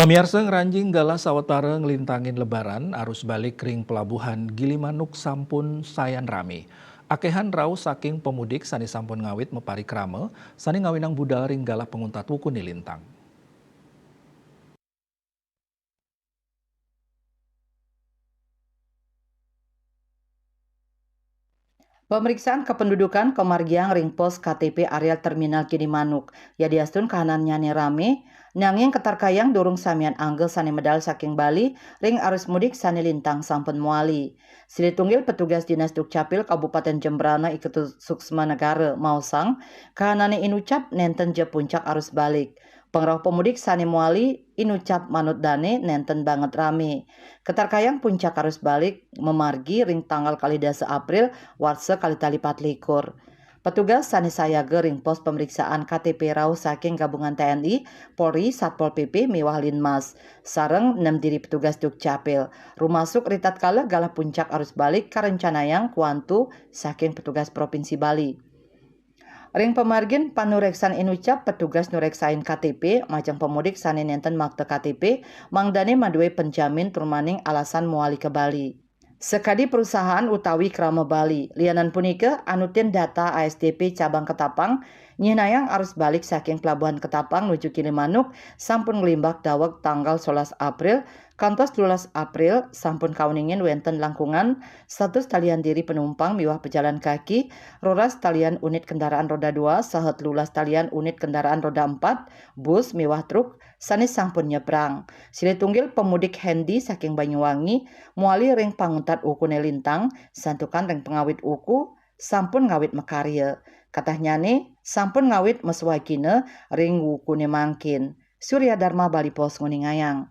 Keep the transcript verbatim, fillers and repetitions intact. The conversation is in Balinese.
Pamiarsa, ngranjing galah sawatara nglintangin Lebaran, arus balik ring Pelabuhan Gilimanuk sampun sayan rame. Akehan rauh saking pemudik sane sampun ngawit maparikrama, sane ngawinang budal ring galah panguntat wukune lintang. Pemeriksaan kependudukan kamargiang ring pos K T P areal Terminal Gilimanuk. Yadiastun kahanannyane rame, nanging katarkayang durung samian angga sane medal saking Bali ring arus mudik sane lintang sampun mawali. Silih tunggil petugas Dinas Dukcapil Kabupaten Jembrana I Ketut Suksma Negara maosang, kahanane inucap nenten ja puncak arus balik. Pangrauh pemudik sane mawali inucap manut dane nenten banget rame. Katarkayang puncak arus balik mamargi ring tanggal kalih dasa April warsa kalih tali patlikur. Petugas sane sayaga ring pos pemeriksaan K T P rauh saking gabungan T N I, Polri, Satpol P P, miwah Linmas, sareng nem diri petugas Dukcapil. Rumasuk ritatkala galah puncak arus balik karencanayang kuantu saking petugas Provinsi Bali. Ring pamargin panureksan inucap petugas nureksain K T P majeng pemudik sane nenten makta K T P, mangdane madue penjamin turmaning alasan mawali ka Bali. Sakadi perusahaan utawi krama Bali. Lianan punika, anutin data A S D P Cabang Ketapang, nyihnayang arus balik saking Pelabuhan Ketapang nuju Gilimanuk sampun nglimbak daweg tanggal solas April kantos dua belas April, sampun kauningin wenten langkungan satus talian diri penumpang miwah pejalan kaki, roras talian unit kendaraan roda dua, saha telulas talian unit kendaraan roda empat, bus miwah truk, sane sampun nyebrang. Silih tunggil pemudik Hendi saking Banyuwangi mawali ring panguntat wukune lintang, santukan ring pangawit wuku sampun ngawit makarya. Katahnyane sampun ngawit maswagina ring wukune mangkin. Surya Dharma, Bali Post, nguningayang.